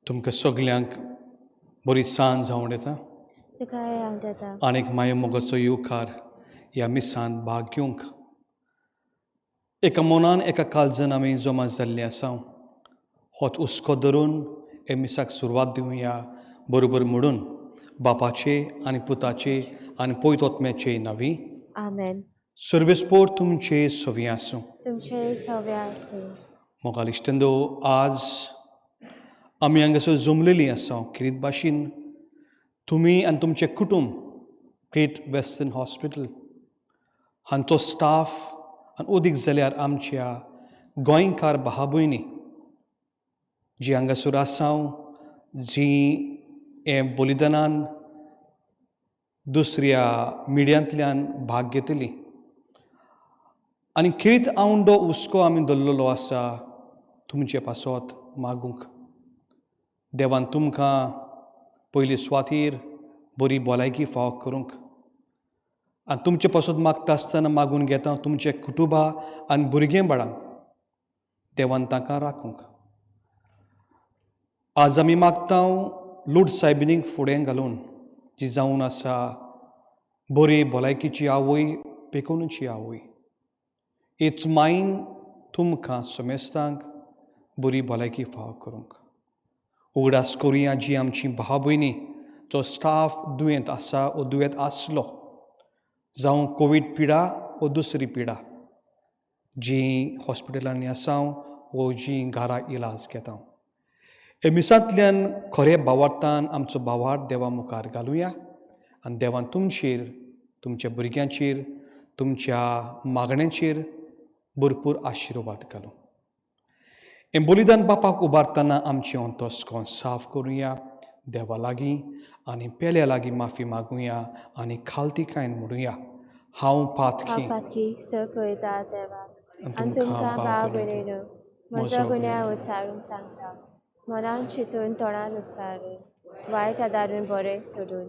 तुमकां सगल्यांक बरी सांज जावं येता. तुकाय हांव देता. आनीक माये मोगाचो येवकार ह्या मिसांत भाग घेवंक एका मनान एका काळजान आमी जमा जाल्ली आसा. होच हुस्को धरून हे मिसाक सुरवात दिवया बरोबर म्हणून बापाचे आनी पुताचे आनी पवित्र आत्म्याचे नांवी. आमेन. सर्वेस्पोर तुमचे सवी आसूं. तुमचे सवे आसूं. मोगाल इश्टंदो, आज आमी हांगासर जमलेली आसा खेरीत भाशेन तुमी आनी तुमचें कुटूंब ग्रेट वेस्टर्न हॉस्पिटल हांचो स्टाफ आनी अदीक जाल्यार आमच्या गोंयकार भाव भयणी जी हांगासर आसा, जी हें बलिदानान दुसऱ्या मिडियांतल्यान भाग घेतली आनी खेरीत आवंडो हुस्को आमी दवरलेलो आसा तुमचे पासत मागूंक. देवान तुमकां पयली सुवातीर बरी भलायकी फावो करूंक आनी तुमचे पासत मागता आसतना मागून घेता तुमचे कुटुंबा आनी भुरगें बाळांक देवान तांकां राखूंक. आज आमी मागता लूट सायबिनीक फुडें घालून जी जावन आसा बरी भलायकीची आवय, पेकोनची आवय, हेच मायन तुमकां समेस्तांक बरी भलायकी फावो करूंक. उगडास करुया जी आमची भाव भयणी जो स्टाफ दुयेंत आसा वो दुयेंत आसलो, जावं कोवीड पिडा वो दुसरी पिडा, जी हॉस्पिटलांनी आसा वो जी घरा इलाज घेता. हे मिसांतल्यान खरे भावार्थान आमचो भावार्थ देवा मुखार घालुया आनी देवान तुमचेर, तुमच्या भुरग्यांचेर, तुमच्या मागण्यांचेर भरपूर आशिर्वाद घालूं. हें बलिदान बापाक उबारतना आमचें अंतस्कोण साफ करुया, देवा लागीं आनी पेल्या लागीं माफी मागुया आनी खालतीकायन म्हणुया, हांव पातकी. हांव पातकी सर पळयता देवा आनी आनी तुमकां भाव भयणीनो म्हजो गुन्यांव उच्चारून सांगता. मनान चिंतून तोंडान उच्चारून वायट आदारून बरें सोडून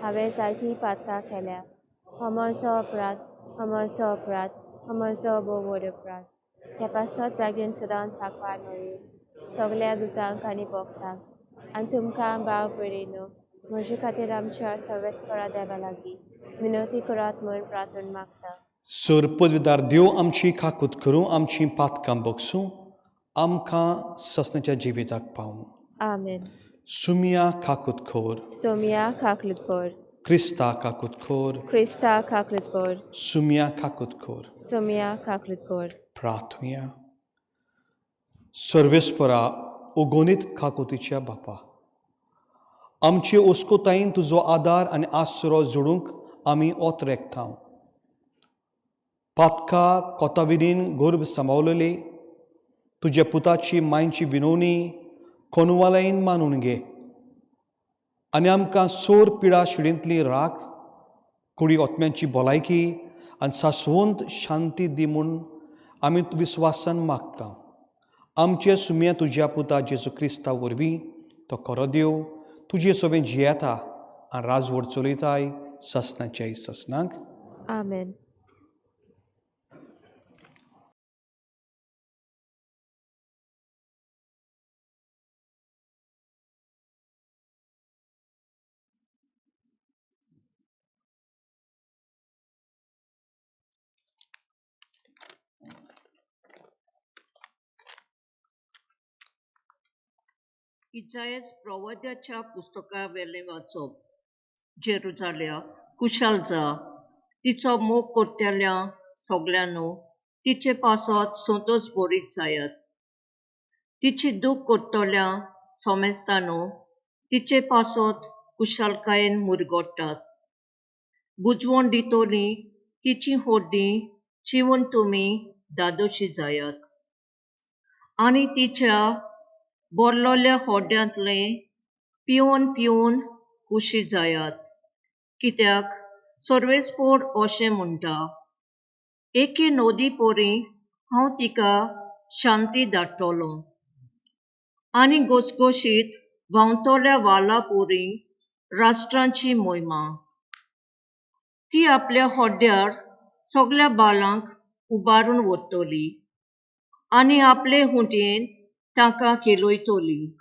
हांवें जायतीं पातकां केल्या. हो म्हजो अपराध, हो म्हजो अपराध, हो म्हजो भोव व्हड अपराध. हे पासत बेगीन सदांच सांकवार मरी सगल्या दुतांक आनी भोगतांक आनी तुमकां भाव भयणीनो म्हजे खातीर आमच्या सर्वेस्परा देवा लागीं विनवती करात म्हूण प्रार्थना मागता. सर पदवीदार देव आमची काकूत करूं, आमची पातकां बगसूं, आमकां ससनाच्या जिविताक पावूं. आमेन. सुमिया काकूत खोर. सोमिया काकलूत कर. क्रिस्ता काकूत खोर. क्रिस्ता काकलूत कर. सुमिया काकूत खोर. सोमिया काकलूत कर. प्रार्थुया. सर्वेस्परा उगोनीत काकुतीच्या बापा, आमचे ओस्कोतायेन तुजो आदार आनी आसरो जोडूंक आमी ओतरेकता. पातका कोताविरीन गर्भ सांबावलेले तुज्या पुताची मांयची विनवणी कोनवालायन मानून घे आनी आमकां सोर पिडा शिडींतली राख, कुडी ओतम्यांची भलायकी आनी सासवंत शांती दी म्हूण आमी विस्वासान मागता. आमचे सुम्या तुज्या पुता जेजू क्रिस्ता वरवीं तो खरो देव तुजे सवें जियेता आनी राजवट चलयताय ससनाच्या ससनाक. आमेन. इजायस प्रवाद्याच्या पुस्तकावेलें वाचप. जेरुजाल्या कुशाल जा, तिचो मोग करतल्या सगल्यांनो तिचे पासत संतोस भरीत जायात. तिची दूख करतल्या समेस्तांनो तिचे पासत कुशालकायेन मुरगट्टात. बुजवण दितली तिची होड्डीं चिवन तुमी धादोशी जायात आनी तिच्या बोरलोल्या होड्यांतलें पिवन पिवन खुशी जायात. कित्याक सर्वेस्पोर अशें म्हणटा, एके नदी परी हांव तिका शांती धाडटलो आनी घसघशीत व्हांवतल्या वाला परी राष्ट्रांची मोहिमा. ती आपल्या होड्ड्यार सगल्या बालांक उबारून व्हरतली आनी आपले हुंटयेंत तांकां खेळयतली.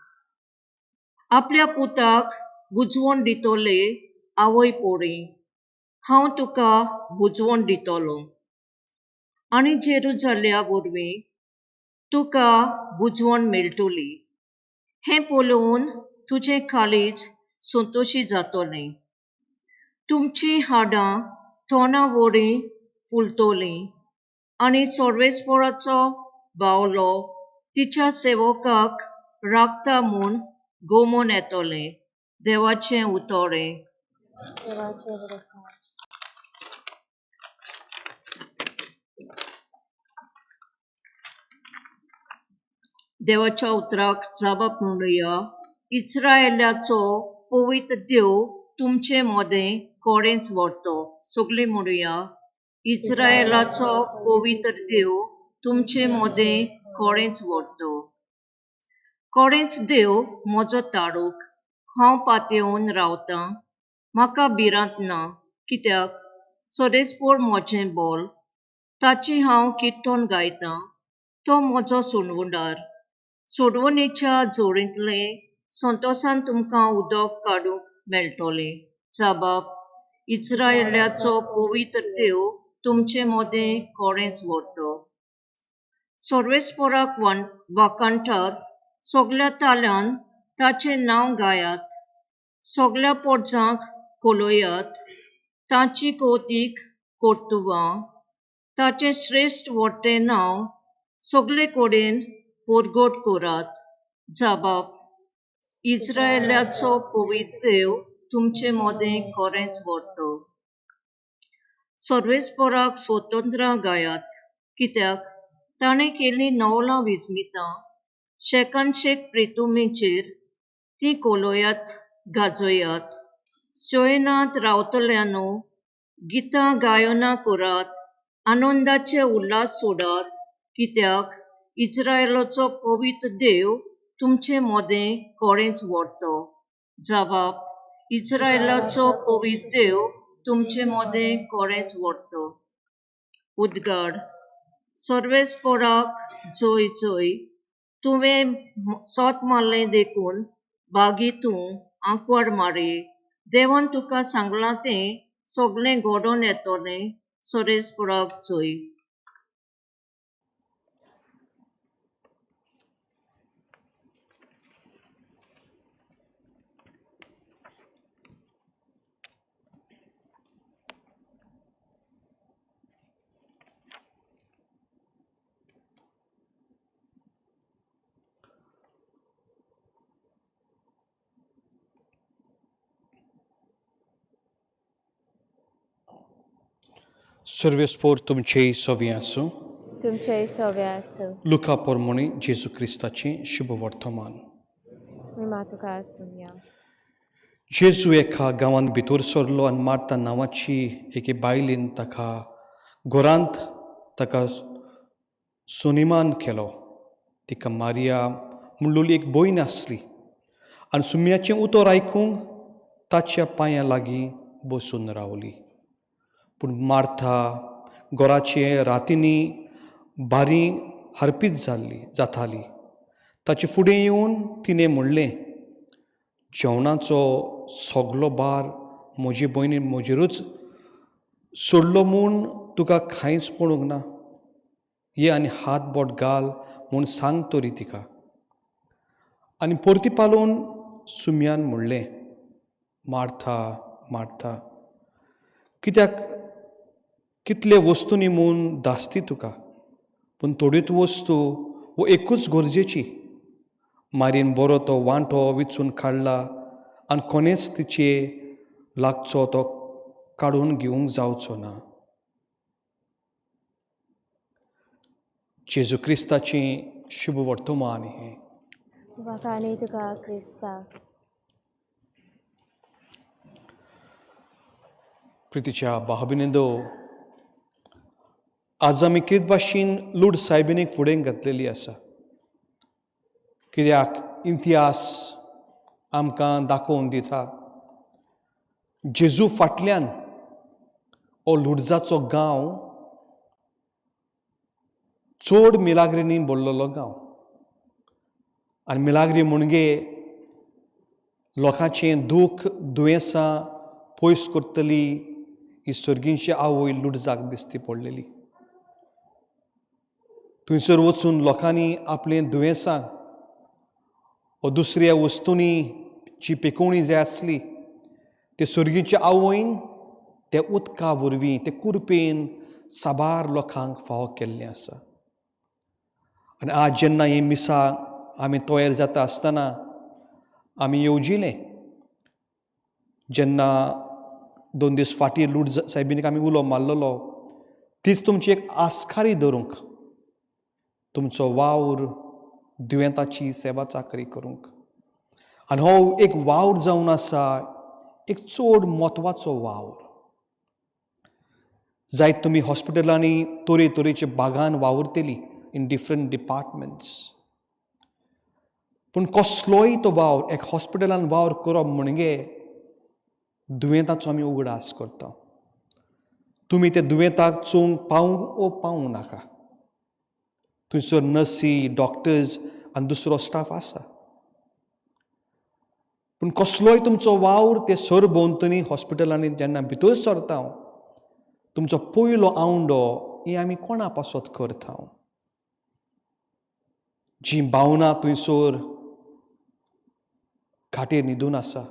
आपल्या पुताक बुजवण दितले आवय पोरी, हांव तुका बुजवण दितलो आनी जेरुजाल्या वरवीं तुका बुजवण मेळटली. हें पळोवन तुजें काळीज संतोशी जातलें. तुमचीं हाडां तोंडा वरी फुलतलीं आनी सर्वेस्पराचो बावलो तिच्या सेवकाक राखता म्हूण गोमोन येतलें. देवाचें उतोरें. देवाचें बरें. देवाच्या उतराक जाबाब म्हणुया. इस्रायलाचो पवित्र देव तुमचे मदें कोणेंच व्हरतो. सगळीं म्हणुया, इस्रायलाचो पवित्र देव तुमचे मदें कोणेंच व्हरतो. कोणेंच देव म्हजो तारूक, हांव पातयेवन रावतां, म्हाका भिरांत ना. कित्याक सोरेस्पोर म्हजें बोल, ताची हांव किर्तन गायतां. तो म्हजो सोडवणदार. सोडवणेच्या जोडींतलें संतोसान तुमकां उदक काडूंक मेळटलें. जाबाब, इस्रायलाचो पवित्र देव तुमचे मदें कोणेंच व्हरतो. सर्वेस्पराक वाखाणटात, सगळ्या तालान ताचें नांव गायात, सगळ्या पोरजांक कळयात ताची कौतीक कर्तुबां, ताचें श्रेश्ठ व्हडलें नांव सगळे कडेन परगट करात. जाबाब, इस्रायलाचो पवित्र देव तुमचे मदें कोणेंच व्हरतो. सर्वेस्पराक स्वतंत्रां गायात, कित्याक ताणें केल्लीं नवलां विस्मितां शेकानशेक प्रितुमेचेर तीं कळयात गाजयात. शयनांत रावतल्यांनो गितां गायनां करात, आनंदाचे उल्हास सोडात, कित्याक इस्रायलाचो पवित्र देव तुमचे मदें कोणेंच व्हरतो. जाबाब, इस्रायलाचो पवित्र देव तुमचे मदें कोणेंच व्हरतो. उद्गाड, सर्वेस्पराक जय जय. तुवें सोत मारलें देखून भागी तूं आंकवार मारी, देवान तुका सांगलां तें सगळें घडोवन येतलें. सर्वेस्पराक जय. सर्वेस्पोर तुमचे सवी आसूं. तुमचेय सवे आसूं. लुका पोरमोणी जेजू क्रिस्ताचें शुभ वर्तमान. महिमा तुका आसूया. जेजू एका गांवांत भितर सरलो आनी मार्ता नांवाची एके बायलेन ताका घरांत ताका सुनिमान केलो. तिका मारिया म्हणलेली एक भयण आसली आनी सुम्याचें उतर आयकूंक ताच्या पांयां लागीं बसून रावली. पूण मार्था घराचे रातींनी बारी हरपीत जाल्ली जाताली. ताचे फुडें येवन तिणें म्हणलें, जेवणाचो सगलो भार म्हजे भयणीन म्हजेरूच सोडलो म्हूण तुका कांयच पडूंक ना. ये आनी हात बोट घाल म्हूण सांग तरी तिका. आनी परती पालोवन सुम्यान म्हणलें, मार्था मार्था, कित्याक कितले वस्तूंनी म्हूण धास्ती तुका, पूण थोड्योच वस्तू वो एकूच गरजेची. मारीन बरो तो वांटो विचून काडला आनी कोणेच तिचे लागचो तो काडून घेवंक जावचो ना. जेजू क्रिस्ताचें शुभ वर्तमान हें. वाखाणी तुका क्रिस्ता. प्रितीच्या भाव-भयणींनो, आज आमी कितें भाशेन लूड सायबिणीक फुडें घातलेली आसा. कित्याक इतिहास आमकां दाखोवन दिता जेजू फाटल्यान हो लुडजाचो गांव चड मिलाग्रिनी भरलेलो गांव. आनी मिलाग्री म्हणजे लोकांचें दूख दुयेंसां पयस करतली ही सर्गींची आवय लुडजाक दिसती पडलेली. थंयसर वचून लोकांनी आपलें दुयेंसां वा दुसऱ्या वस्तूंनी जी पेकोवणी जाय आसली ते सर्गीच्या आवयन ते उदका वरवीं ते कुरपेन साबार लोकांक फावो केल्लें आसा. आनी आज जेन्ना ही मिसा आमी तयार जाता आसतना आमी येवजिलें, जेन्ना 2 दीस फाटीं लूट सायबिनीक आमी उलो मारलेलो तीच तुमची एक आस्कारी धरूंक, तुमचो वावर दुयेंताची सेवा चाकरी करूंक. आनी हो एक वावर जावन आसा एक चड म्हत्वाचो वावर. जायत तुमी हॉस्पिटलांनी तरेतरेच्या बागान वावुरतली इन डिफरंट डिपार्टमेंट्स, पूण कसलोय तो वावर एक हॉस्पिटलान वावर करप म्हणजे दुयेंताचो आमी उगडास करता. तुमी त्या दुयेंताक चोवंक पावूं ओ पावूं नाका, थंयसर नर्सी डॉक्टर्स आनी दुसरो स्टाफ आसा, पूण कसलोय तुमचो वावर ते सरभोंवतणी हॉस्पिटलांनी जेन्ना भितर सरता तुमचो पयलो आवंडो ही आमी कोणा पासत करता. जी भावना थंयसर खाटेर न्हिदून आसा,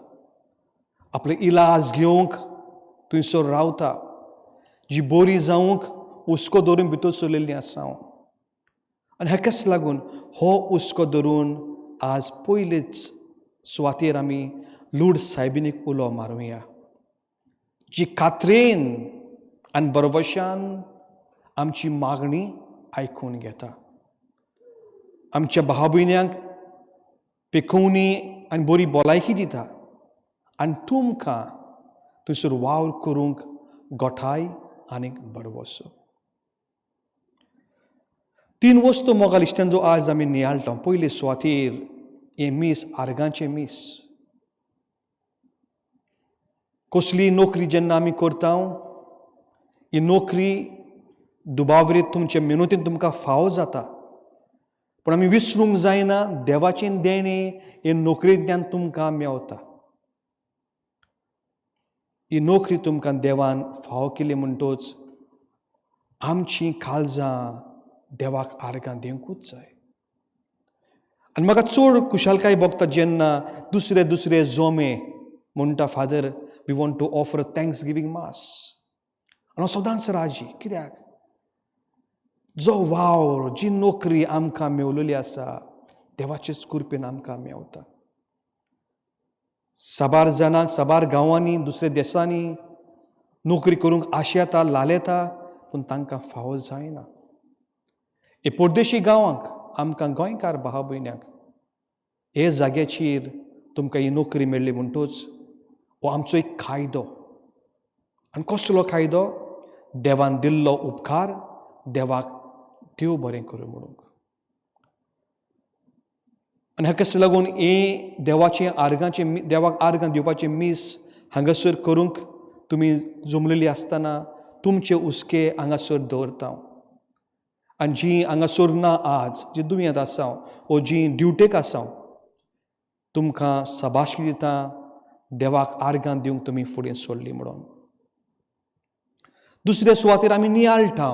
आपले इलाज घेवंक थंयसर रावता, जी बरी जावंक हुस्को धरून भितर सरलेली आसा. आनी हाकाच लागून हो हुस्को धरून आज पयलेच सुवातेर आमी लूड सायबिनीक उलो मारुया, जी खात्रेन आनी बरवशान आमची मागणी आयकून घेता, आमच्या भाव भयण्यांक पेकोवणी आनी बरी भलायकी दिता आनी तुमकां थंयसर वावर करूंक गोठाय आनीक बरवसो. 3 वस्तू मोगाल इश्टांचो आज आमी नियाळटा. पयले सुवातेर हें मीस आर्गांचें मीस. कसली नोकरी जेन्ना आमी करता ही नोकरी दुबावरीत तुमचे मेहनतीन तुमकां फावो जाता, पूण आमी विसरूंक जायना देवाचें देणें हे नोकरेंतल्यान तुमकां मेवता. ही नोकरी तुमकां देवान फावो केली म्हणटोच आमची काळजां देवाक आर्गां दिवंकूच जाय. आनी म्हाका चड खुशालकाय भोगता जेन्ना दुसरे दुसरे जोमे म्हणटा, father we want to offer thanksgiving mass. आनी हांव सदांच राजी, कित्याक जो वावर जी नोकरी आमकां मेवलेली आसा देवाचेच कृपेन आमकां मेवता. साबार जाणांक साबार गांवांनी दुसऱ्या देशांनी नोकरी करूंक आशेता लालेता, पूण तांकां फावो जायना. हे परदेशी गांवांक आमकां गोंयकार भाव भयण्यांक हे जाग्याचेर तुमकां ही नोकरी मेळ्ळी म्हणटूच हो आमचो एक कायदो. आनी कसलो कायदो? देवान दिल्लो उपकार देवाक देव बरें करूं म्हणूंक. आनी हाकाच लागून हे देवाचें आर्गांचें देवाक आर्गां दिवपाचें मीस हांगासर करूंक तुमी जमलेली आसतना तुमचे हुस्के हांगासर दवरता. आनी जी हांगासर ना आज जी दुयेंत आसा वो जी ड्युटेक आसा तुमकां सबाशी दिता देवाक आर्गां दिवंक तुमी फुडें सोडली म्हणून. दुसरे सुवातेर आमी नियाळटा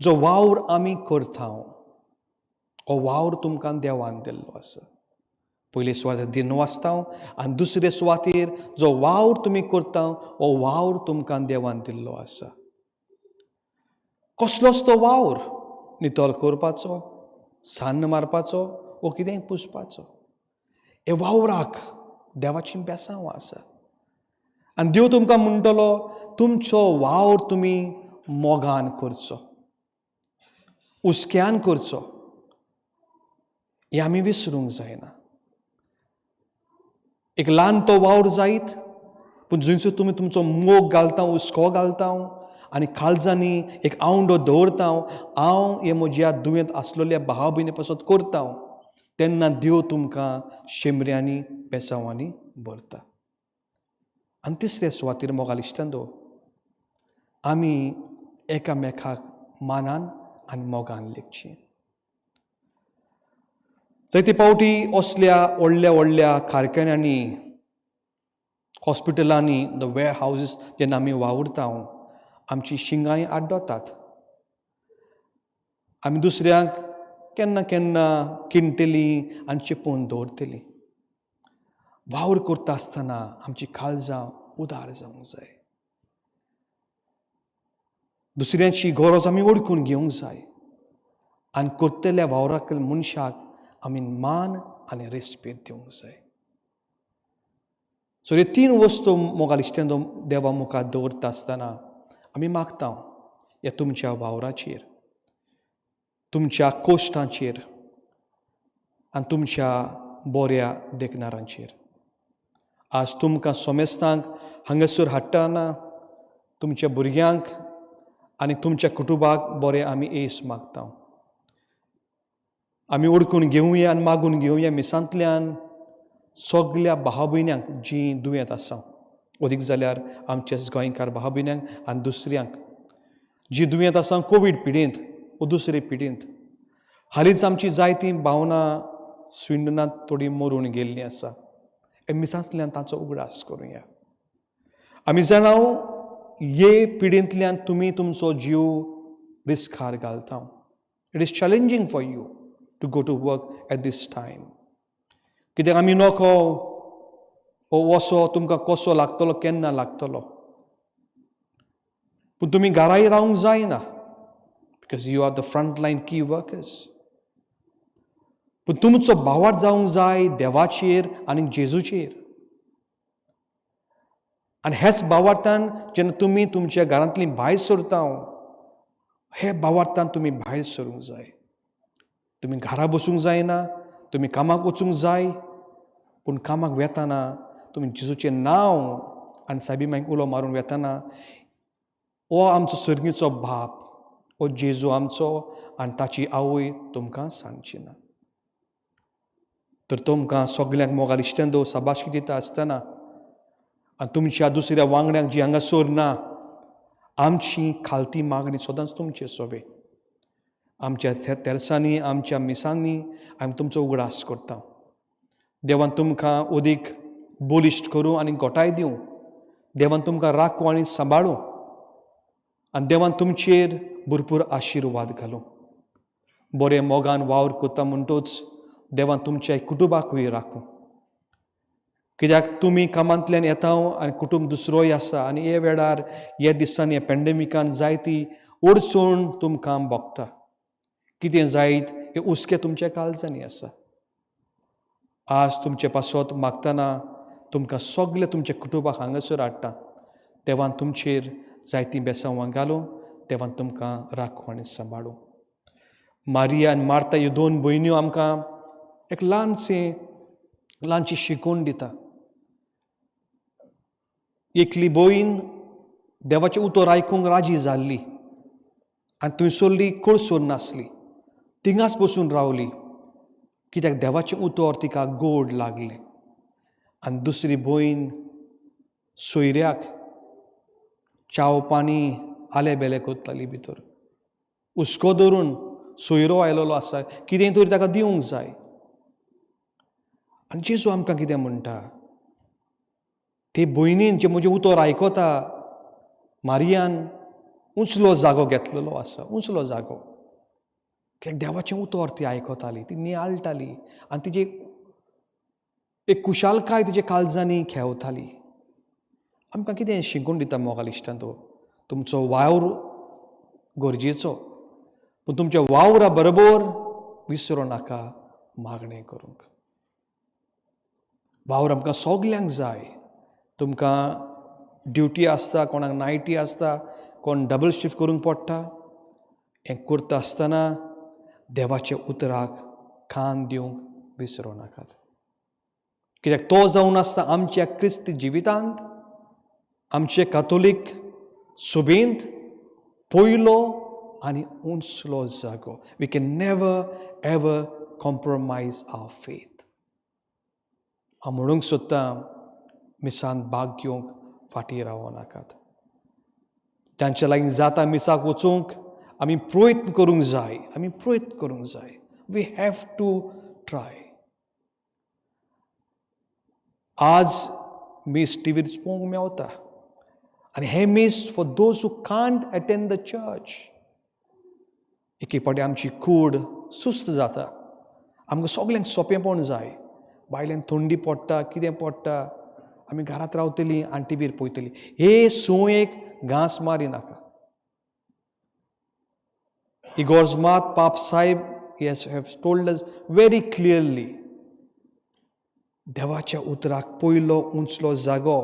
जो वावर आमी करता हो वावर तुमकां देवान दिल्लो आसा. पयले सुवातेर दिन वाचता आनी दुसरे सुवातेर जो वावर तुमी करता हो वावर तुमकां देवान दिल्लो आसा. कसलोच तो वावर, नितळ करपाचो, सान्न मारपाचो वो कितेंय पुसपाचो, हे वावराक देवाची बेसांव आसा. आनी देव तुमकां म्हणटलो तुमचो वावर तुमी मोगान करचो, हुस्क्यान करचो, हें आमी विसरूंक जायना. एक ल्हान तो वावर जायत, पूण जंयसर तुमी तुमचो मोग घालता, हुस्को घालता आनी काळजांनी एक आवंडो दवरता, हांव हे म्हज्या दुयेंत आसलेल्या भाव भयणी पासत करता, तेन्ना देव तुमकां शेमऱ्यांनी बेसांवांनी भरता. आनी तिसरे सुवातेर मोगाल इश्टांनो आमी एकामेकाक मानान आनी मोगान लेखची. जायते फावटी असल्या व्हडल्या व्हडल्या कारखान्यांनी, हॉस्पिटलांनी, the wear houses जेन्ना आमी वावुरता, आमची शिंगांय आड्डोतात. आमी दुसऱ्यांक केन्ना केन्ना किणटलीं आनी चेपून दवरतलीं. वावर करता आसतना आमची काळजां उदार जावंक जाय. दुसऱ्यांची गरज आमी वळखून घेवंक जाय आनी करतल्या वावराक मनशाक आमी मान आनी रेस्पेद दिवंक जाय. सो हे तीन वस्तू, मोगाळ इश्टांनो, देवा मुखार दवरता आसतना आमी मागता ह्या तुमच्या वावराचेर, तुमच्या कोश्टांचेर आनी तुमच्या बऱ्या देखणारांचेर. आज तुमकां सोमेस्तांक हांगासर हाडटना तुमच्या भुरग्यांक आनी तुमच्या कुटुंबाक बरें आमी येस मागता. आमी ओडकून घेवया आनी मागून घेवया मिसांतल्यान सगल्या भाव भयण्यांक जीं दुयेंत आसा, अदीक जाल्यार आमच्याच गोंयकार भाव भयण्यांक आनी दुसऱ्यांक जी दुयेंत आसा कोवीड पिडेंत वो दुसरे पिडेंत. हालींच आमची जायतीं भावनां स्विंडनांत थोडीं मरून गेल्लीं आसा. हे मिसांतल्यान तांचो उगडास करुया. आमी जाणा, हे पिडेंतल्यान तुमी तुमचो जीव रिस्कार घालता. It is challenging for you to go to work at this time, कित्याक आमी नको हो वसो तुमकां कसो लागतलो, केन्ना लागतलो. पूण तुमी घराय रावंक जायना, because you are the front line key workers. पूण तुमचो भावार्थ जावंक जाय देवाचेर आनी जेजूचेर. आनी हेच भावार्थान जेन्ना तुमी तुमच्या घरांतली भायर सरता, हे भावार्थान तुमी भायर सरूंक जाय. तुमी घरा बसूंक जायना, तुमी कामाक वचूंक जाय. पूण कामाक वेताना तुमी जेजूचें नांव आनी सायबी मायक उलो मारून वेताना, हो आमचो सर्गीचो बाप, हो जेजू आमचो आनी ताची आवय तुमकां सांगची ना. तर तुमकां सगल्यांक, मोगाळ इश्टांनो, शाबासकी दिता आसतना आनी तुमच्या दुसऱ्या वांगड्यांक जी हांगासर ना, आमची खालती मागणी सदांच तुमचे सोबे. आमच्या तेर्सांनी, आमच्या मिसांनी आमी तुमचो उगडास करता. देवान तुमकां अदीक बलिश्ट करूं आनी गोटाय दिवं. देवान तुमकां राखूं आनी सांबाळूं आनी देवान तुमचेर भरपूर आशिर्वाद घालूं. बरें मोगान वावर करता म्हणटूच देवान तुमच्या कुटुंबाकूय राखूं, कित्याक तुमी कामांतल्यान येता आनी कुटुंब दुसरोय आसा आनी हे वेळार, हे दिसांनी, ह्या पेंडेमिकान जायती अडचण तुमकां भोगता. कितें जायत हे हुस्के तुमच्या काळजांनी आसा. आज तुमचे पासत मागतना तुमकां सगळे तुमच्या कुटुंबाक हांगासर हाडटा. देवान तुमचेर जायतीं बेसांवां घालूं. देवान तुमकां राखूं आनी सांबाळूं. मारिया आनी मार्ता ह्यो दोन भयण्यो आमकां एक ल्हानशें ल्हानशी शिकवण दिता. एकली भयण देवाचें उतर आयकूंक राजी जाल्ली आनी थंयसरली कडसर नासली, थिंगाच बसून रावली, कित्याक देवाचें उतर तिका गोड लागलें. आनी दुसरी भयण सोयऱ्याक चाव पाणी आले बेले करताली भितर, हुस्को धरून सोयरो आयलेलो आसा, कितें तरी ताका दिवंक जाय. आनी जेजू आमकां कितें म्हणटा? ते भयणीन जें म्हजें उतर आयकता, मारियान उंचलो जागो घेतलेलो आसा, उंचलो जागो, कित्याक देवाचें उतर ती आयकताली, ती नियाळटाली आनी तिजी एक खुशालकाय तिच्या काळजांनी खेवताली. आमकां कितें शिकून दिता, मोगाळ इश्टांनो? तुमचो वावर गरजेचो, पूण तुमच्या वावरा बरोबर विसरूं नाका मागणें करूंक. वावर आमकां सगल्यांक जाय. तुमकां ड्युटी आसता, कोणाक नायटी आसता, कोण डबल शिफ्ट करूंक पडटा. हें करता आसतना देवाच्या उतराक कान दिवंक विसरूं नाकात, कित्याक तो जावन आसता आमच्या क्रिस्त जिवितांत, आमचे कातोलीक सभेंत पयलो आनी उंचलो जागो. We can never ever compromise our faith. हांव म्हणूंक सोदतां, मिसान भाग घेवंक फाटीं रावो नाकात. तांच्या लागीं जाता मिसाक वचूंक, आमी प्रयत्न करूंक जाय, आमी प्रयत्न करूंक जाय. We have to try. आज मीस टिवीर पळोवंक मेवता आनी हें मीस for those who can't attend the church. एक एक फावटी आमची कूड सुस्त जाता, आमकां सगल्यांक सोंपेंपण जाय. भायल्यान थंडी पडटा, कितें पडटा, आमी घरांत रावतलीं आनी टिवीर पळयतलीं. हे सुयेक घांस मारी नाका. इगोर्ज मात पाप साहेब yes have told us very clearly, देवाच्या उतराक पयलो उंचलो जागो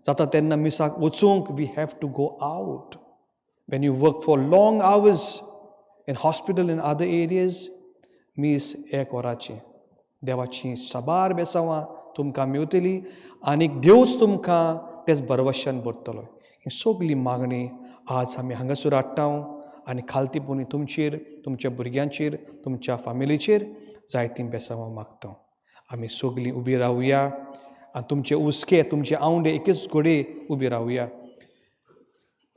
जाता तेन्ना मिसाक वचूंक we have to go out. When you work for long hours in hospital, in other areas, मीस एक वराचें. देवाचीं साबार बेसांवां तुमकां मेवतली आनीक देवच तुमकां तेच भरवशान भरतलो. ही सगली मागणी आज आमी हांगासर हाडटा आनी खालतीपणी तुमचेर, तुमच्या भुरग्यांचेर, तुमच्या फामिलीचेर जायतीं बेसांवां मागता. आमी सगलीं उबी रावया आनी तुमचे हुस्के, तुमचे आंवडे एकच घडये उबी रावया.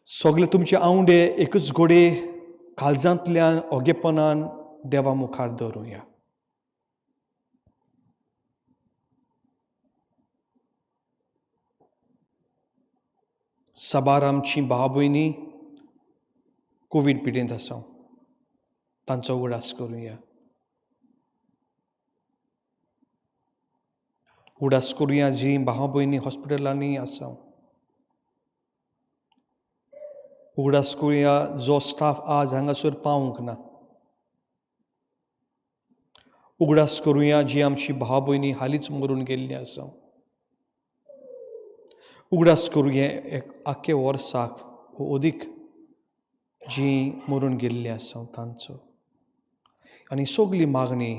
सगळे तुमचे आंवडे एकच घडये काळजांतल्यान ओगेपणान देवा मुखार दवरुया. साबार आमची भाव भयणी कोवीड पिडेंत आसा, तांचो उगडास करुया. उगडास करुया जी भाव भयणी हॉस्पिटलांनी आसा. उगडास करुया जो स्टाफ आज हांगासर पावूंक ना. उगडास करुया जी आमची भाव भयणी हालींच मरून गेल्ली आसा. उगडास करुया एक आख्खे वर्साक वो अदीक जी मरून गेल्ली आसा तांचो. आनी सगली मागणी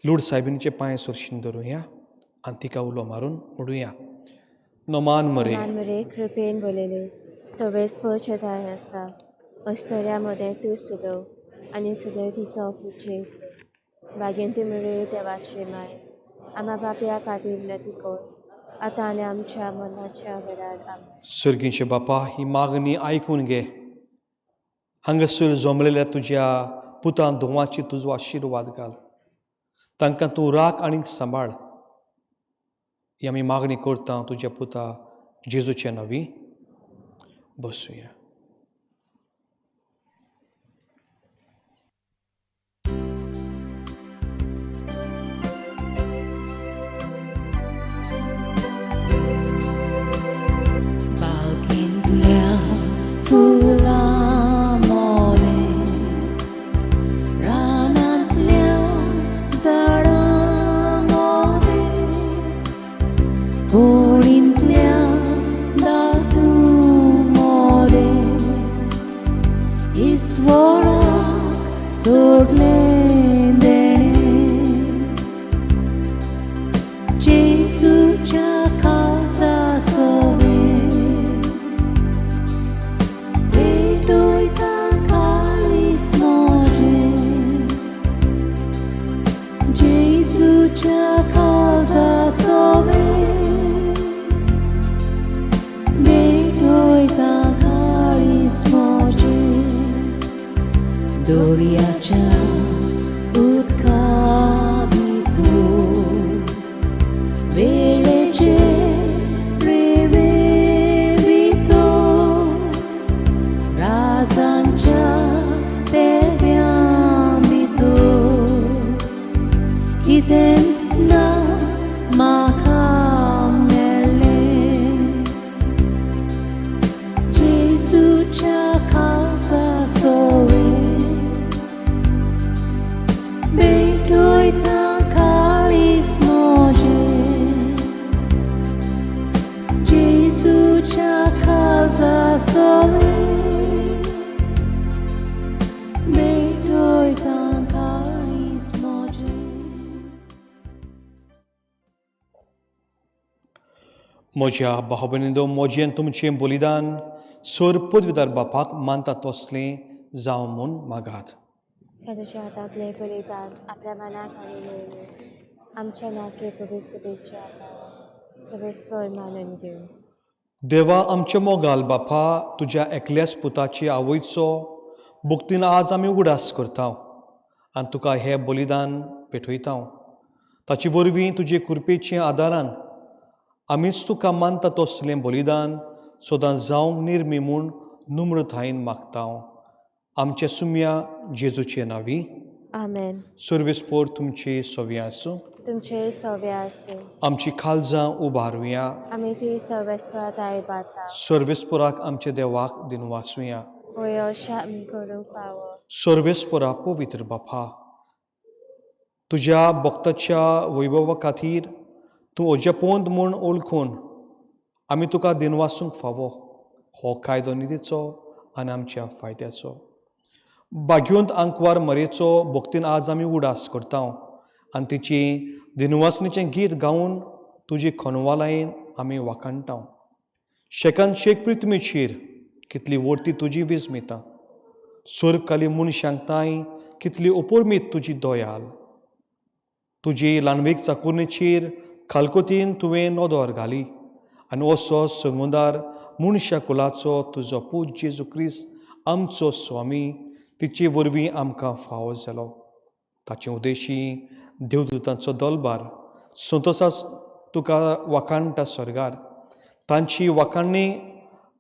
लूड सायबिणीचे पांय सरशीन धरुया आनी तिका उलो मारून उडुया. नोमान मरे, मान मरे, कृपेन बोलले सर्वेस्परचे दाय आसता. अस्तोऱ्या मदें तूं सुदव आनी सदैव तिचो पूत जेजू. भाग्यंती मरे, देवाची माय, आमा पापया खातीर विनंती कर, आतां आनी आमच्या मरणाच्या वेळार. आमेन. सर्गीचे बापा, ही मागणी आयकून घे. हांगासर जमलेल्या तुज्या पुतां धुवांची तुजो आशिर्वाद घाल. तांकां तूं राख आनीक सांबाळ. ही आमी मागणी करता तुज्या पुता जेजूच्या नांवी. बसुया. बागेंतल्या फुलां मोरे, रानांतल्या झाडां मोरे, होळींतल्या दादू मोरे, ईश्वराक सोडलें देणें, जेजूच्या खासा सोवे. भेटोयता काळीज म्हजें, जेजूच्या काळजा सोवे. भेटोयता काळीज म्हजें, दर्याच्या उदका भितर, वेळेचे रेवे भितर, राजांच्या तेव्या भितर, कितेंच ना म्हाका मेळ्ळें, जेजूच्या खासा सोवे. भेटोयता काळीज म्हजें, जेजूच्या काळजा सोवे. भेटोयता काळीज म्हजें. म्हज्या भाव भयणींनो, म्हजें तुमचें बलिदान सर पदवीदार बापाक मानता तसलें जावं म्हूण मागात. हे तुज्या हातांतलें बलिदान आपल्या मनाक आनी न्हय आमच्या नाके पवित्रतेच्या सर्वेस्पर मानून घेवं. देवा आमच्या मोगाल बापा, तुज्या एकल्याच पुताची आवयचो भक्तीन आज आमी उगडास करता आनी तुका हें बलिदान पेटयता. ताचे वरवीं तुजे कृपेचे आदारान आमीच तुका मानता तसलें बलिदान सदां जावंक निर्मी म्हूण नम्रतायेन मागता. आमच्या सुम्या जेजूचे नांवी. आमेन. सर्वेस्पोर तुमचे सव्या आसूं. तुमचे सव्या आसूं. आमची खालजां उबारुया. आमी ती सर्वेस्परा दायबाता. सर्वेस्पोराक आमच्या देवाक दिनवासुया. होय अशें आमी करूंक फावो. सर्वेस्पोरा पवित्र बापा, तुज्या भक्ताच्या वैभवा खातीर तूं अजपोंत म्हूण ओळखून आमी तुका दिनवासूंक फावो. हो कायदो निधीचो आनी आमच्या फायद्याचो. बाग्योंत आंकवार मरेचो भक्तीन आज आमी उडास करता आनी तिची दिनवासणीचें गीत गावन तुजी खनवालायेन आमी वाखाणटा. शेकान शेक प्रिथमीचेर कितली वर्ती तुजी विस्मिता, सर्वकाली मनशांक तांय कितली अपुर्मीत तुजी दयाल. तुजी ल्हानवीक चाकुरणीचेर खालकोतीन तुवें नदर घाली आनी असो संगुदार मनशा कुलाचो तुजो पूत जेजू क्रिस्त आमचो स्वामी तिचे वरवीं आमकां फावो जालो. ताचे उदेशी देवदूतांचो दलबार संतोसा तुका वाखाणटा स्वर्गार. तांची वाखाणणी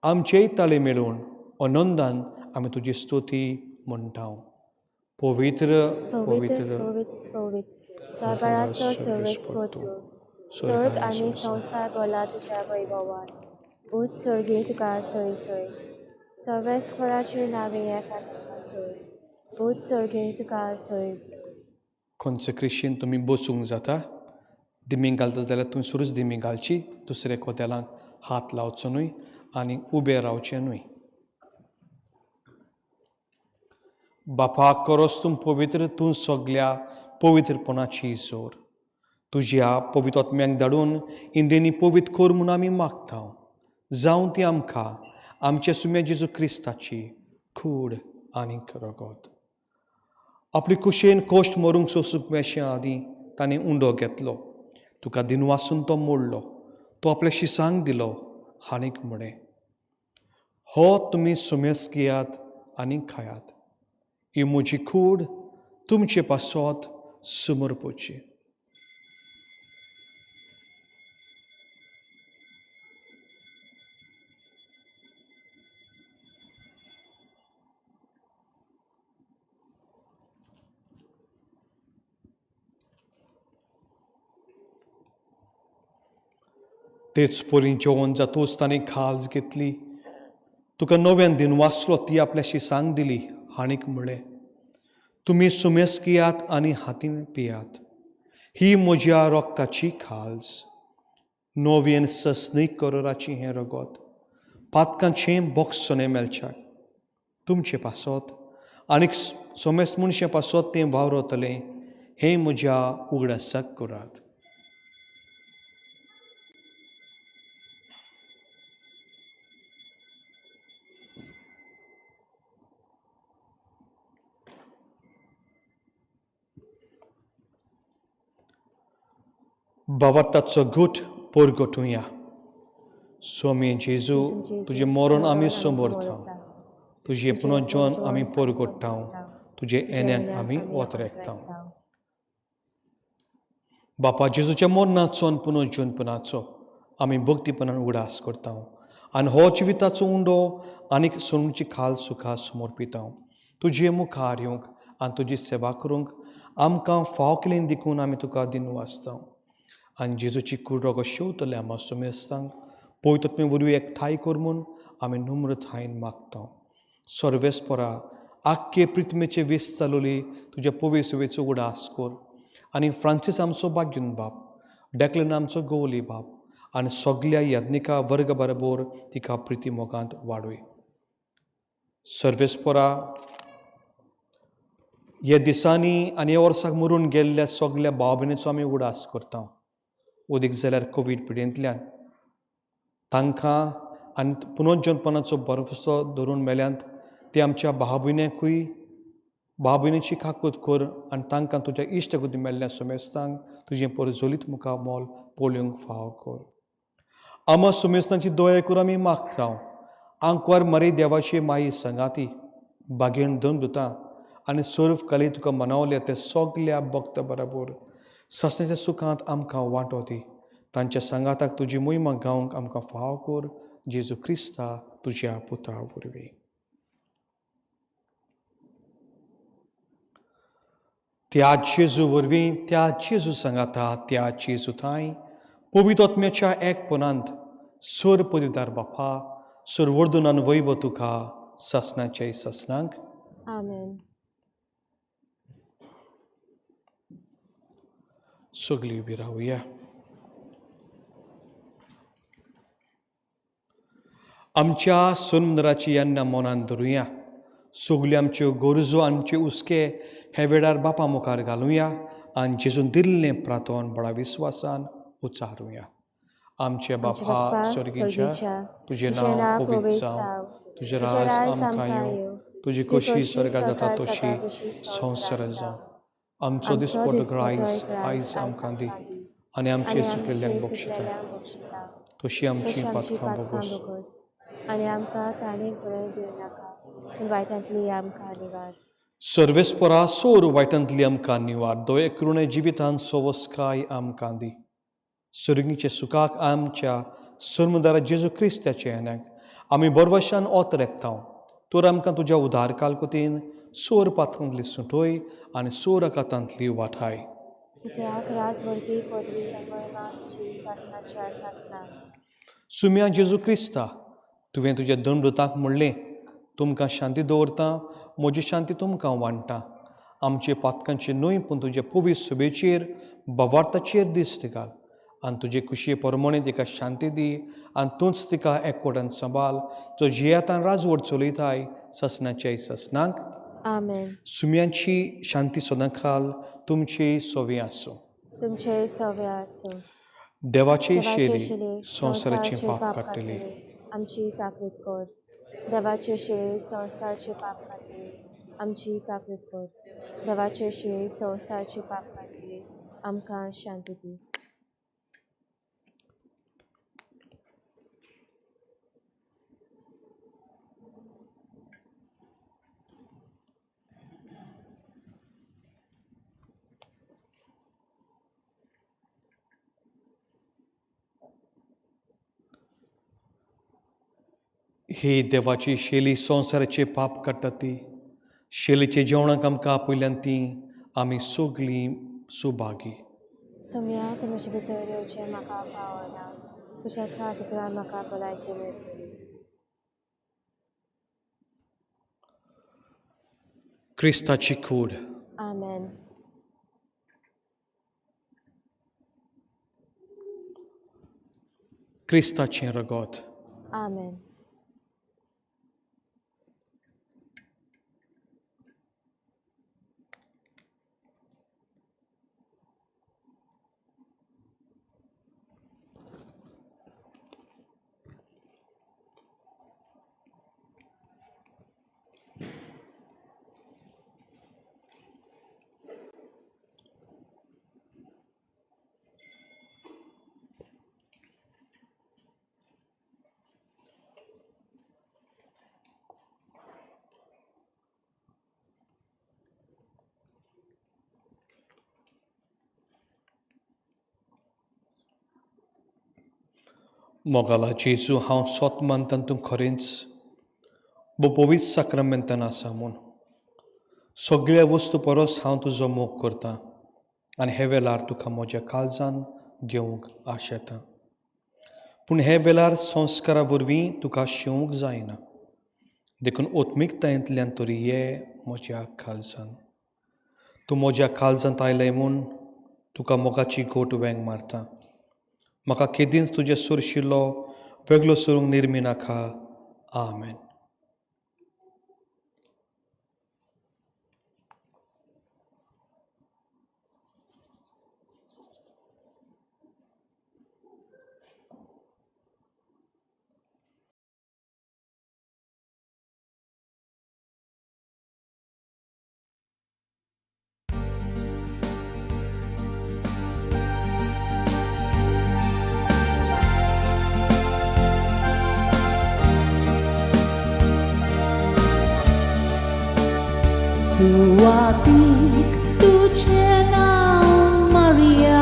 आमचेय ताळे मेळून आनंदान आमी तुजी स्तुती म्हणटा. पवित्र पवित्र पवित्र पवित्र दरबाराचो सर्वेस्पोर तूं. स्वर्ग आनी संवसार भरला तुज्या वैभवान. उंच स्वर्गी तुका सोय सोय. सर्वेस्पराचे नांवे एका सोय. उंच स्वर्गी तुका सोय सोय. कॉन्सेक्रेशन तुमी बसूंक जाता. दिमी घालता जाल्यार तुमी सुरूच दिमी घालची, दुसऱ्या कोदेलांक हात लावचो न्हय आनी उबें रावचें न्हय. बापा, करोस तूं पवित्र, तूं सगल्या पवित्रपणाची जोर. तुज्या पवित्र आत्म्याक धाडून इंदेनी पवित्र कर म्हूण आमी मागता. जावं ती आमकां आमच्या सुम्या जेजू क्रिस्ताची कूड आनी रगत. आपली कुशेन कोश्ट मरूंक सोसूंक मेळचे आदीं ताणें उंडो घेतलो, तुका दिनवासून तो मोडलो, तो आपल्या शिसांक दिलो आनीक म्हळें, हो तुमी सुमेस घेयात आनी खायात. ही म्हजी कूड तुमचे पासत समर्पची. तेच परी जेवण जातूच ताणें खाज घेतली, तुका नव्यान दिनवासलो, ती आपल्या शिसांक दिली आनीक म्हळें, तुमी सुमेस घेयात आनी हातीन पियात. ही म्हज्या रक्ताची खाज, नवीन सस्नीक करोराची हें रगत पातकांचें बोगसणें मेळच्याक तुमचे पासत आनीक सोमेस मनशां पासत तें वावरतलें. हें म्हज्या उगडासाक करात. भावार्थाचो घूट परगटुया. स्वामी जेजू, तुजें मरण आमी समर्थांव, तुजें पुनर्जन आमी परगट्टांव, तुजे येण्याक आमी ओतरेकतांव. बापा, जेजूच्या मरणाचो आनी पुनर्जनपणाचो आमी भक्तीपणान उगडास करतांव आनी हो जिविताचो उंडो आनीक सोडूची खाल सुखा समर्पितांव. तुजे मुखार येवंक आनी तुजी सेवा करूंक आमकां फाव केली देखून आमी तुका दिनवासतांव. आनी जेजूची कूड रगत शेवतले आमा सुमेस्तांक पवित्र वरवीं एकठांय कर म्हूण आमी नम्रतायेन मागता. सर्वेस्परा, आख्खे पृथ्वीचे वीस चालवली तुज्या पवित्र सेवेचो उगडास कर आनी फ्रांसीस आमचो बाग्यून बाप, डेक्लन आमचो गोवली बाप आनी सगल्या याज्ञिका वर्ग बरोबर तिका प्रिती मोगांत वाडय. सर्वेस्परा, ह्या दिसांनी आनी ह्या वर्साक मरून गेल्ल्या सगल्या भाव भयणीचो आमी उगडास करता. ओदीक जाल्यार कोवीड पिडेंतल्यान तांकां आनी पुनर्जनपणाचो भरवंसो धरून मेल्यांत ते आमच्या भाव भयण्यांकूय भाव भयणीची काकूत कर आनी तांकां तुज्या इश्ट गती मेल्ल्या सुमेस्तांक तुजें परजोलीत मुखार मोल पळोवंक फावो कर. आमा सुमेस्तांची दया करून आमी मागता. आंकवार मरे देवाची माई संगाती बागेन दोन दुतां आनी सर्व कली तुका मनवल्या ते सगल्या भक्त बरोबर सासण्याच्या सुखांत आमकां वांटो दी. तांच्या सांगाताक तुजी मोहिमा गावंक आमकां फाव कर, जेजू क्रिस्ता तुज्या पुता वरवीं. त्या जेजू वरवीं, त्या जेजू सांगाता, त्या जेजू थांय पवित्र आत्म्याच्या एकपणांत सोर पदवीदार बापा, सरवर्धनान वैभव तुका सासणाच्या सासणांक. आमेन. सगळीं उबी रावया. आमच्या सुंदराची येन्ना मनान धरुया. सगल्यो आमच्यो गरजो, आमचे हुस्के हे वेळार बापा मुखार घालुया आनी जेजून दिल्लें प्रार्थन बडा विस्वासान उच्चारुया. आमचे बापा स्वर्गीच्या, तुजें नांव पवित्र जावं, तुजें राज आमकां येवं, तुजी खोशी स्वर्गात जाता तशी संवसारांत जावं. आमचो दिसपटो ग्रायस आयज आमकां दी आनी आमचे चुकलेल्यांक बक्षिता तशी आमची पातकां भोगोस आनी आमकां ताणें बरें दिवं नाका, पूण वायटांतली आमकां निवार. सर्वेस्परा सोर वायटांतली आमकां निवार. दोये करुणे जिवितान सोवस्काय आमकां दी. सर्गीचे सुखाक आमच्या सर्मदारा जेजू क्रिस्ताचे येण्याक आमी बरवशान ओत रेखतांव. तर आमकां तुज्या उदार कालकुतीन सोर पात्रांतली सुटोय आनी सोर आकातांतली वाठाय. कित्याक राजवडकी पदवी महिमा तुजी सासणाच्या सासणाक. सुम्या जेजू क्रिस्ता, तुवें तुज्या दंडुताक म्हणलें, तुमकां शांती दवरता, म्हजी शांती तुमकां वांट्टा. आमचे पातकांचे न्हय पूण तुजे पवित्र सभेचेर बवार्थाचेर दिश्ट घाल आनी तुजे खुशये प्रमाणे तिका शांती दी आनी तूंच तिका एकवटान सांबाळ, जो जियेतान राजवट चलयताय ससनाच्या ससनाक. आमेन. सुम्यांची शांती सदांकाल तुमची सोवी आसूं. तुमचे सोवे आसूं. देवाची शेली संवसाराचें पाप काडटली, आमची काकूत कर. देवाचे शिळे संवसारचे पाप काडटली, आमची काकूत कर. देवाचे शिळे संवसारचे पाप काडटली, आमकां शांती दी. ही देवाची शेली संवसाराचे पाप काडटा ती शेलीचे जेवणाक आमकां आपयल्यान ती आमी सगळीं सुभागी. सोम्या, तुमचे भितर येवचें म्हाका पावना, तुज्या खास म्हाका भलायकी मेळटली. क्रिस्ताची कूड. आमेन. क्रिस्ताचें रगत. आमेन. मोगाला जेजू, हांव सोत मानतां तूं खरेंच पवित्र साक्रामेंतान आसा म्हूण. सगळ्या वस्तू परस हांव तुजो मोग करतां आनी हे वेळार तुका म्हज्या काळजान घेवंक आशेतां. पूण हे वेळार संस्कारा वरवीं तुका शिवंक जायना, देखून ओत्मिकतायेंतल्यान तरी ये म्हज्या काळजान. तूं म्हज्या काळजांत आयलें म्हूण तुका मोगाची गोट वेंग मारता. म्हाका केदींच तुजें सुरशिल्लो वेगळो सरूंक निर्मी नाका. आमेन. Suatik तुझे नाव Maria,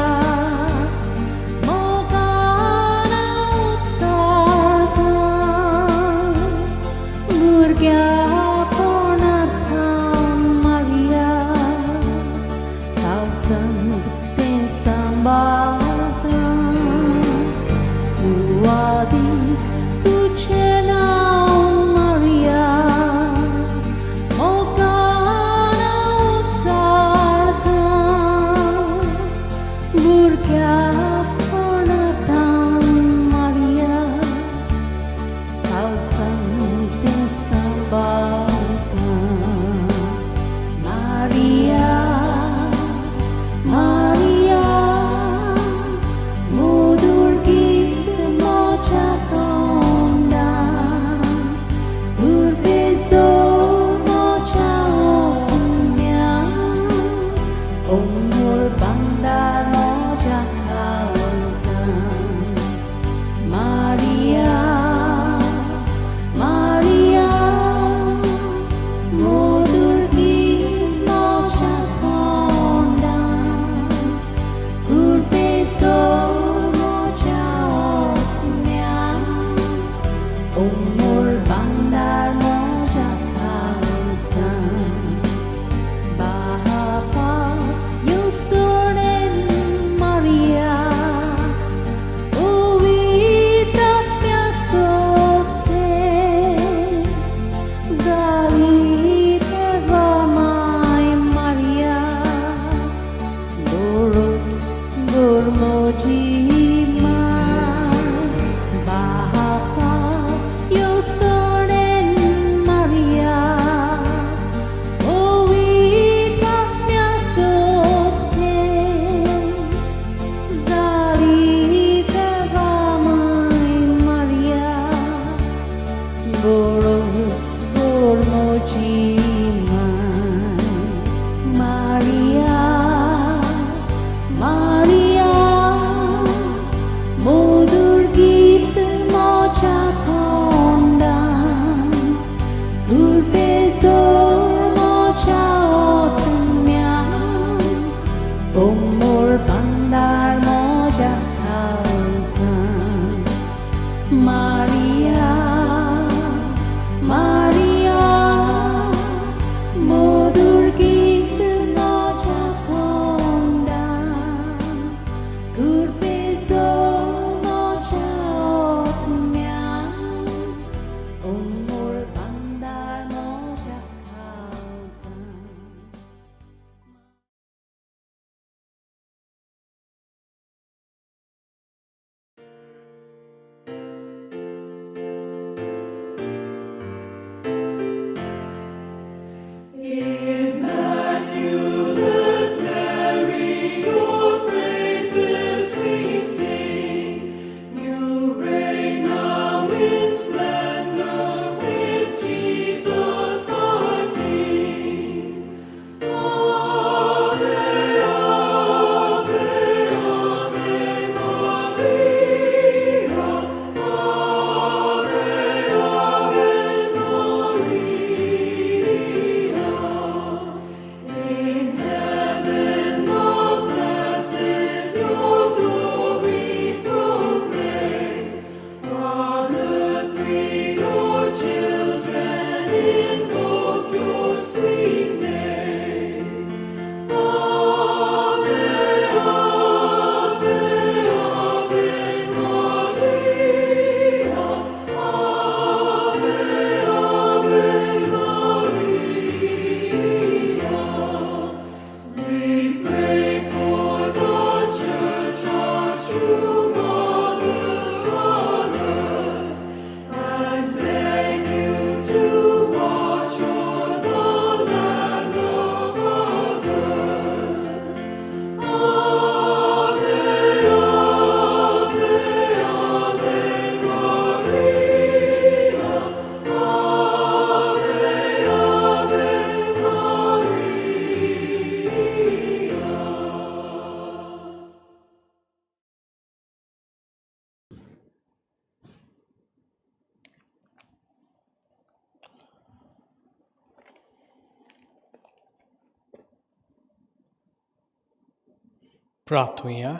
प्रार्थुया.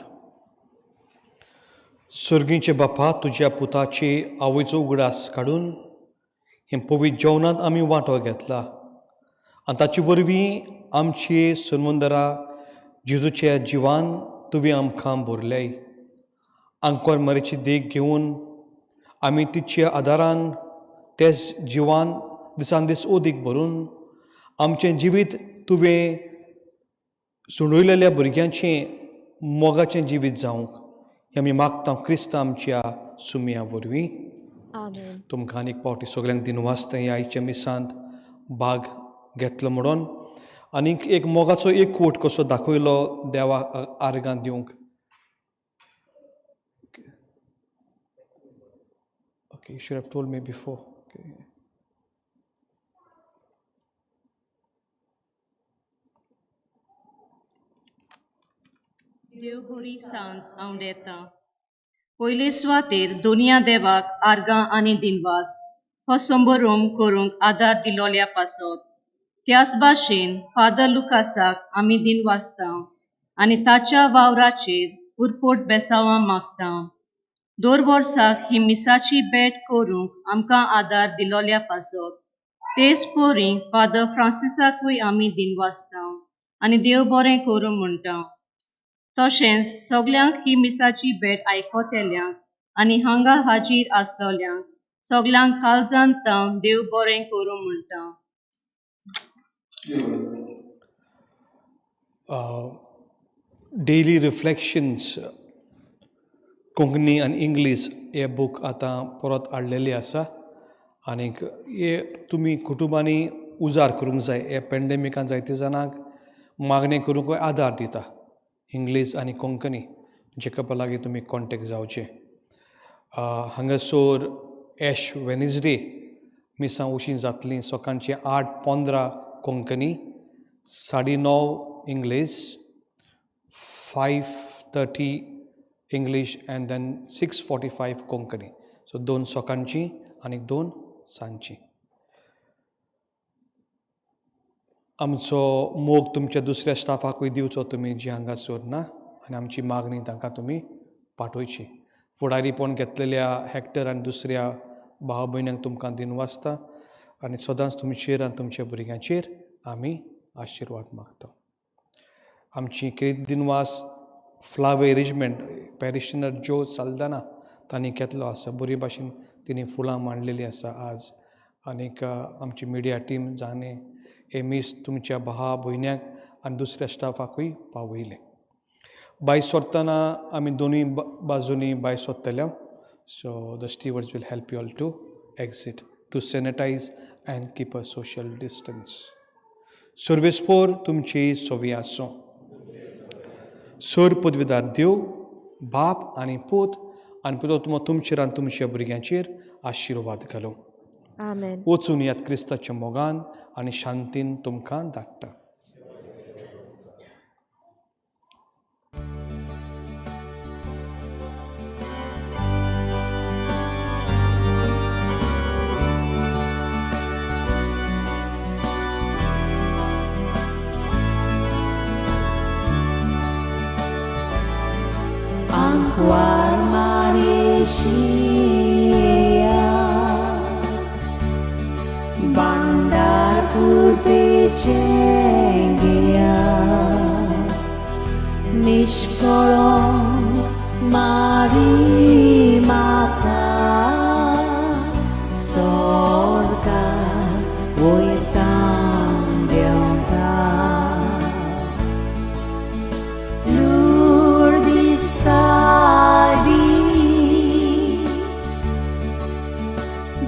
सर्गींचे बापा, तुज्या पुताची आवयचो उगडास काडून हें पवित्र जेवणांत आमी वांटो घेतला आनी ताचे वरवीं आमचे सनवंदरा जेजूच्या जिवान तुवें आमकां भरल्याय. आंकवार मरेची देख घेवन आमी तिच्या आदारान तेच जिवान दिसान दीस ओदीक भरून आमचें जिवीत तुवें सोडयलेल्या भुरग्यांचें मोगाचें जिवीत जावंक हें आमी मागता क्रिस्त आमच्या सुमया वरवीं. आमेन. तुमकां आनीक फावटी सगल्यांक दिनवासता ह्या आयच्या मिसांत भाग घेतलो म्हणून आनीक एक मोगाचो एकवट कसो दाखयलो देवाक आर्गां दिवंक. Okay, you should have told me before. Okay. देवगुरी सांज आंवडेता. पयले सुवातेर दोनया देवाक आर्गां आनी दिनवास हो संबरोम करूंक आदार दिलोल्या पासत. त्याच भाशेन फादर लुकासाक आमी दिनवासता आनी ताच्या वावराचेर उरपोट बेसांवां मागता. दर वर्साक ही मिसाची भेट करूंक आमकां आदार दिलोल्या पासत. तेच परी फादर फ्रांसिसाकूय आमी दिनवासता आनी देव बरें करूं म्हणटा. तशेंच सगल्यांक ही मिसाची भेट आयकतल्यांक आनी हांगा हाजीर आसलोल्यांक सगल्यांक काळजान तावन देव बरें करूं म्हणटा. डेली रिफ्लेक्शन्स कोंकणी आनी इंग्लीश हे बूक आतां परत हाडलेले आसा आनीक हे तुमी कुटुंबांनी उजार करूंक जाय. हे पेंडेमिकान जायते जाणांक मागणें करूंक आदार दिता. इंग्लीश आनी कोंकणी जेकबा लागीं तुमी कॉन्टेक्ट जावचे. हांगासर एश वेनसडे मिसां उशीं जातलीं. सकाळचें 8:15 Konkani, 9:30 English, 5:30 English and then 6:45 Konkani. So 2 सकाळची आनी 2 सांजची. आमचो मोग तुमच्या दुसऱ्या स्टाफाकूय दिवचो तुमी जी हांगासर ना आनी आमची मागणी तांकां तुमी पाठोवची. फुडारीपण घेतलेल्या हॅक्टर आनी दुसऱ्या भाव भयण्यांक तुमकां दिनवासता आनी सदांच तुमचेर आनी तुमच्या भुरग्यांचेर आमी आशिर्वाद मागता. आमची खेरीत दिनवास फ्लावर एरेंजमेंट पॅरिशनर जो साल्दाना तांणी केल्लो आसा. बरी भाशेन तिणी फुलां मांडलेलीं आसा आज. आनीक आमची मिडिया टीम जाणें हे मीस तुमच्या भावा भयण्यांक आनी दुसऱ्या स्टाफाकूय पावयलें. बाय सोदतना आमी दोनूय बाजूनी बाय सोदतले. So the stewards will help you all to exit, to sanitize and keep a social distance. सर्वेस्पोर तुमची सोवी आसूं. सर पदवीदार देव बाप आनी पूत आनी पुतो तुमचेर आनी तुमच्या भुरग्यांचेर आशिर्वाद घालूं. आमेन. वचून यात क्रिस्ताच्या मोगान आनी शांतीन तुमकां धाडटा. Ankwar Malaysia Bandar Purpechengia Nishkolong Mari Mata Sorga Uitang Deonta Lourdes Sabi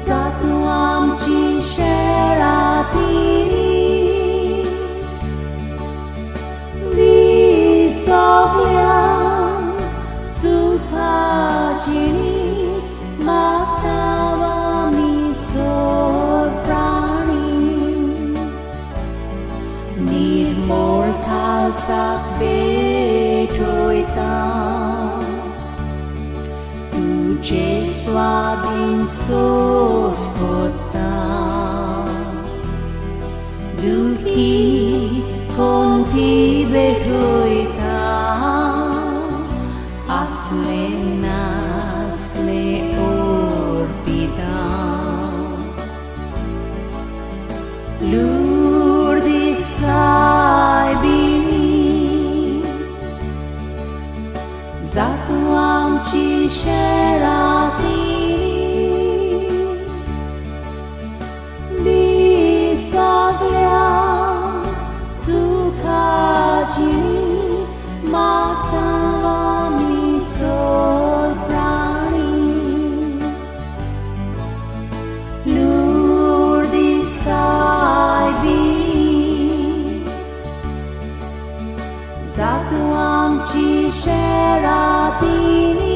Zatu amchi sheratiri Di soglia sukhachini Makawami sorprani Nirmol khalsak betoita Tujhe swadin sof kota Dukhi konti betoita. आमची शेरातीनी दी सगळ्या सुखाची मागता आमी सोड प्राणी Lourdes सायबी जातूं आमची शेरातीनी.